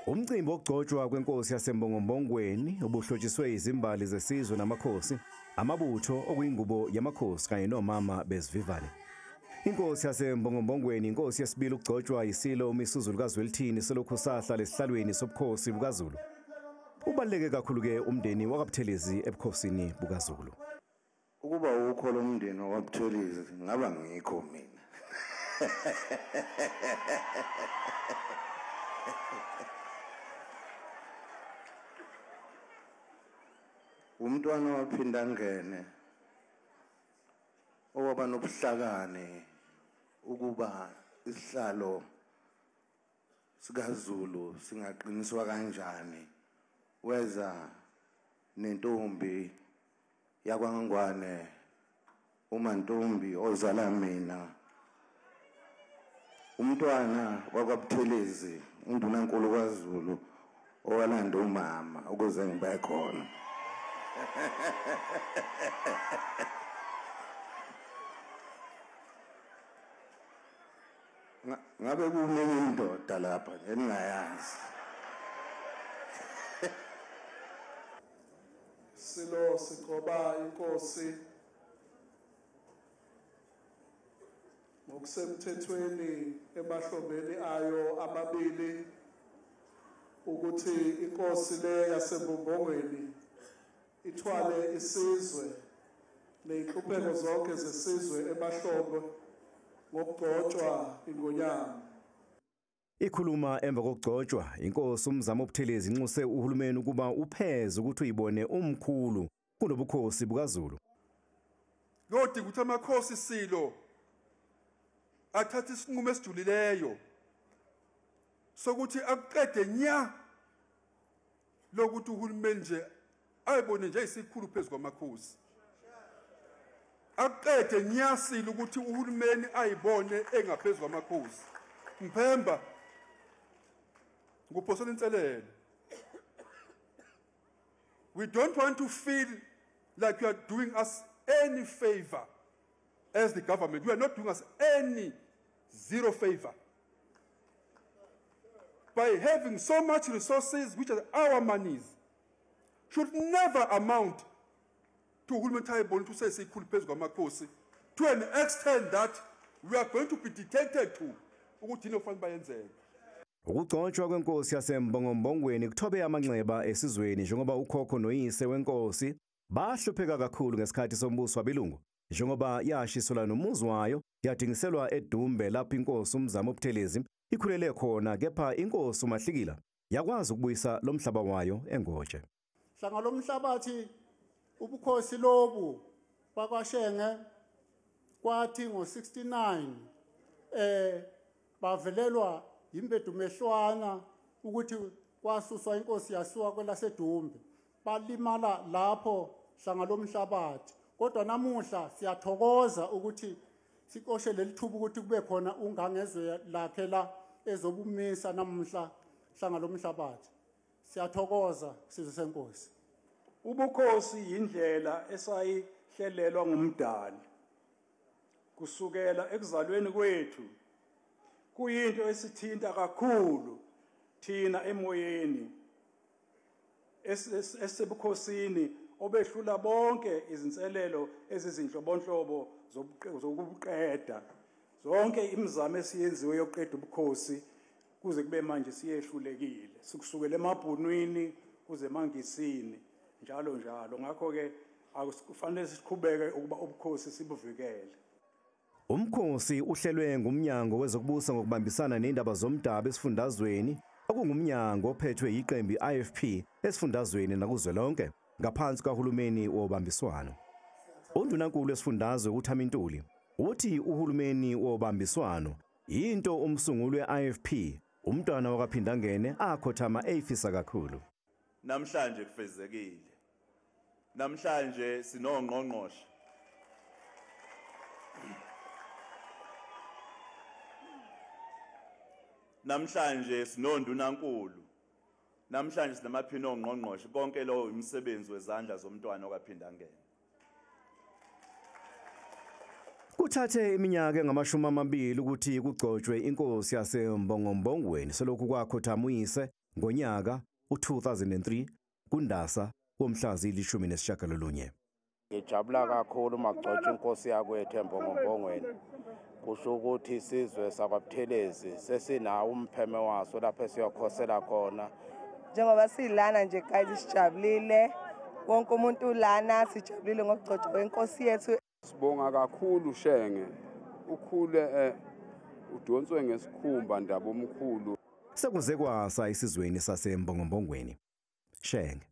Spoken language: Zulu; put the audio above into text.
Umcimbi wokugcotshwa kwenkosi yaseMbongombongweni ubuhlotshiswe izimbali zesizwe namakhosi, amabutho okuyingubo yamakhosi kanye nomama bezivivane. Inkosi yaseMbongombongweni inkosi yesibili ukugcotshwa yisilo uMisuzulu kaZwelithini selokhu sahlala esihlalweni sobukhosi bukaZulu. Ubaluleke kakhulu-ke umndeni wakwaButhelezi ebukhosini bukaZulu. Ukuba ukho lo mndeni wakwaButhelezi ngaba ngikho mina. Umntwana waphinda ngene owaba nobuhlakani ukuba isihlalo sikaZulu singaqiniswa kanjani, weza nentombi yakwaNgwane uMantombi ozala mina, umntwana wakwaButhelezi undunankulu kaZulu owalanda umama ukuze ngibe khona. Ngabe kunenye indoda lapha engingayazi. Silo sigcoba inkosi ngokusemthethweni emahlombeni ayo amabili ukuthi inkosi le yaseMbongongweni ithwale isizwe ney'nhlupheko zonke zesizwe emahlombe ngokugcotshwa ingonyama. Ikhuluma emva kokugcotshwa, inkosi uMzamo Buthelezi inxuse uhulumeni ukuba upheze ukuthi uyibone umkhulu kunobukhosi bukaZulu. Lodinga ukuthi amakhosi silo athathe isinqumo esijulileyo sokuthi akuqede nya lokuthi uhulumeni nje ayibone nje isikhulu phezu kwamakhosi. Akuqede nyasile ukuthi uhulumeni ayibone engaphezu kwamakhosi. Mphemba nguphosela inselelo. We don't want to feel like you are doing us any favor as the government. You are not doing us any zero favor. By having so much resources, which are our monies, should never amount to uhulumeni ayibone ukuthi usesikhulu phezu kwamakhosi to an extent that we are going to be dictated to ukuthi yini okufanele bayenzeke. Ukugcotshwa kwenkosi yaseMbongombongweni kuthobe amanxeba esizweni njengoba ukhokho noyise wenkosi bahlupheka kakhulu ngesikhathi sombuso wabelungu, njengoba yashiselwa nomuzi wayo yadingiselwa eDumbe lapho inkosi uMzamo Buthelezi ikhulele khona, kepha inkosi uMahlikila yakwazi ukubuyisa lo mhlaba wayo eNgotshe. Hlanga lomhlabathi ubukhosi lobu bakwaShenge kwathi ngo-69 bavelelwa imbedumehlwana ukuthi kwasuswa inkosi yasuka kwelaseDumbe, balimala lapho hlanga lomhlabathi. Kodwa namuhla siyathokoza ukuthi sikoshe leli thuba ukuthi kube khona ungangezwe lakhe la ezobumisa namuhla hlanga lomhlabathi. Siyathokoza sizwe senkosi. Ubukhosi yindlela esayihlelelwa ngumdali kusukela ekuzalweni kwethu. Kuyinto esithinta kakhulu thina emoyeni esebukhosini obehlula bonke izinselelo ezizinhlobonhlobo zokubuqeda. Zonke imizamo esiyenziwe yokuqeda ubukhosi kuze kube manje siyehlulekile, sikusukela emabhunwini kuze emangisini njalo njalo. Ngakho-ke akufanele siqhubeke ukuba ubukhosi sibuvikele. Umkhosi uhlelwe ngumnyango wezokubusa ngokubambisana nendaba zomdabu esifundazweni, okungumnyango ophethwe yiqembu i-IFP esifundazweni nakuzwelonke ngaphansi kahulumeni wobambiswano. Undunankulu wesifundazwe uThami Ntuli uthi uhulumeni wobambiswano yinto umsunguli we-IFP umntwana wakaPhindangene akhothama eyifisa kakhulu. Namhlanje kufezekile. Namhlanje sinongqongqoshe. Namhlanje sinondunankulu. Namhlanje sinamaphini ongqongqoshe. Konke lo imisebenzi wezandla zomntwana okaPhindangene. Kuthathe iminyaka engama-20 ukuthi kugcotshwe inkosi yaseMbongombongweni selokhu kwakhothama uyise Ngonyaka u2003 kuNdasa womhla zili-19. Ngijabula kakhulu uma kugcotshwa inkosi yakwethu eMbongombongweni. Kusho ukuthi isizwe sakwaButhelezi sesinawo umpheme waso lapho esiyokhosela khona. Njengoba silana nje guys, sijabulile, wonke umuntu lana sijabulile ngokugcotshwa kwenkosi yethu. Sibonga kakhulu Shenge, ukhule udonswe ngesikhumba ndaba omkhulu. Sekuze kwasa isizweni saseMbongombongweni. Shenge.